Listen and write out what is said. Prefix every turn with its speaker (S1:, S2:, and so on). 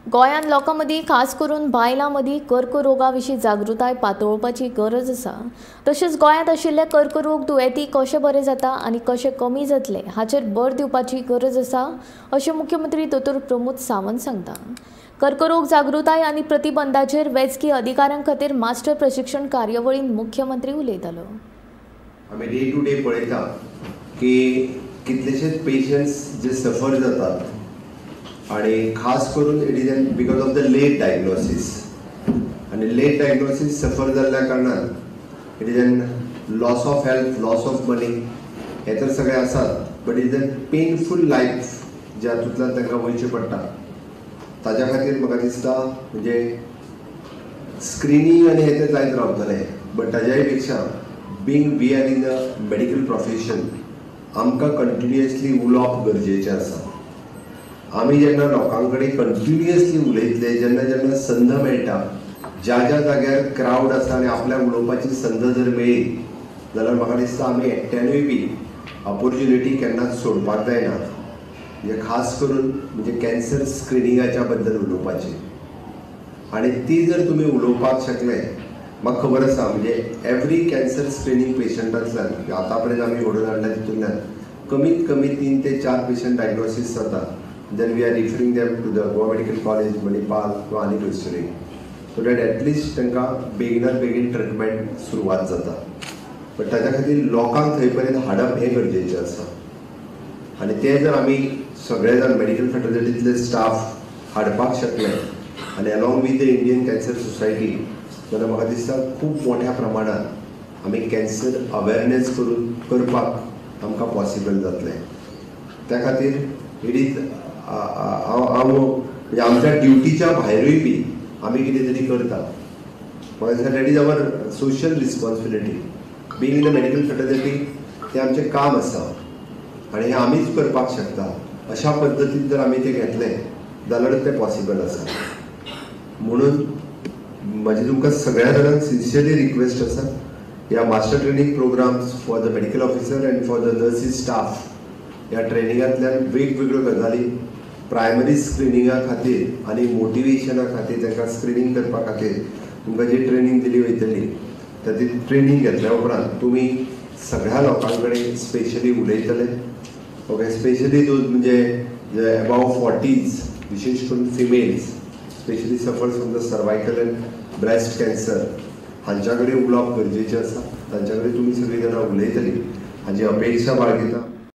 S1: गोंयांत लोकां मदीं खास करून बायलां मदीं कर्करोगा विशीं जागृताय पातळोवपाची गरज आसा. तशेंच गोंयांत आशिल्ले कर्करोग दुयेंती कशे बरे जाता आनी कशे कमी जातले हाचेर भर दिवपाची गरज आसा अशें मुख्यमंत्री दोतोर प्रमोद सावंत सांगता. कर्करोग जागृताय आनी प्रतिबंधाचेर वैजकी अधिकाऱ्यां खातीर मास्टर प्रशिक्षण कार्यावळींत मुख्यमंत्री उलयतालो.
S2: आमी डे टू डे पळयता की कितलेशेच पेशंट्स जे सफर जातात आणि खास करून it is an because of the late diagnosis आनी लेट डायग्नोसीस सफर जाल्ल्या कारणान it is an loss of health, loss of money हे तर सगळे आसात, but is an painful life ज्या हातूंतल्यान तांकां वयचें पडटा. ताज्या खातीर म्हाका दिसता म्हणजे स्क्रिनींग आनी हे ते जायत रावतले, बट ताज्याय पेक्षा being we are in the medical profession आमकां कंटिन्युअसली उलोवप गरजेचें आसा. आमी जेन्ना लोकां कडेन कंटिन्युअसली उलयतले, जेन्ना जेन्ना संद मेळटा, ज्या ज्या जाग्यार क्रावड आसा आनी आपल्याक उलोवपाची संद जर मेळ्ळी जाल्यार म्हाका दिसता आमी एकट्यानूय बी ऑपोर्च्युनिटी केन्नाच सोडपाक जायना. म्हणजे खास करून म्हणजे कॅन्सर स्क्रिनिंगाच्या बद्दल उलोवपाची, आनी ती जर तुमी उलोवपाक शकले, म्हाका खबर आसा म्हणजे एवरी कॅन्सर स्क्रिनींग पेशंटांतल्यान आतां पर्यंत आमी घडोवन हाडल्या तितूंतल्यान कमीत कमी 3 ते 4 पेशंट डायग्नोसीस जाता. Then we are referring them to the Goa Medical College, Manipal किंवा आनी खंयसरूय, सो that at least तांकां बेगिनात बेगीन ट्रिटमेंट सुरवात जाता. बट ताच्या खातीर लोकांक थंय पर्यंत हाडप हें गरजेचें आसा आनी तें जर आमी सगळे जाण मेडिकल फॅटर्निटींतले स्टाफ हाडपाक शकले आनी along with the Indian Cancer Society जाल्यार म्हाका दिसता खूब मोठ्या प्रमाणात आमी कॅन्सर अवेरनेस करून करपाक आमकां पॉसिबल जातलें. त्या खातीर it is हांव म्हणजे आमच्या ड्युटीच्या भायरूय बी आमी कितें तरी करता. म्हाका दिसता that is our social responsibility being in the medical fraternity. तें आमचें काम आसा आनी हें आमीच करपाक शकता. अशा पद्दतीन जर आमी तें घेतलें जाल्यारच तें पॉसिबल आसा. म्हणून म्हजी तुमकां सगळ्या जाणांक सिन्सियरली रिक्वेस्ट आसा, ह्या master training programs for the medical officer and for the nurses staff ह्या ट्रेनिंगांतल्यान वेगवेगळ्यो गजाली प्रायमरी स्क्रिनिंगा खातीर आनी मोटिवेशना खातीर तांकां स्क्रिनींग करपा खातीर तुमकां जी ट्रेनींग दिली वयतली ताची ट्रेनींग घेतल्या उपरांत तुमी सगळ्या लोकां कडेन स्पेशली उलयतले. ओके, स्पेशली those म्हणजे जे एबाव 40s, विशेश करून females specially suffers from the cervical and breast cancer हांच्या कडेन उलोवप गरजेचें आसा. तांच्या कडेन तुमी सगळीं जाणां उलयतली हाजी अपेक्षा बाळगिता.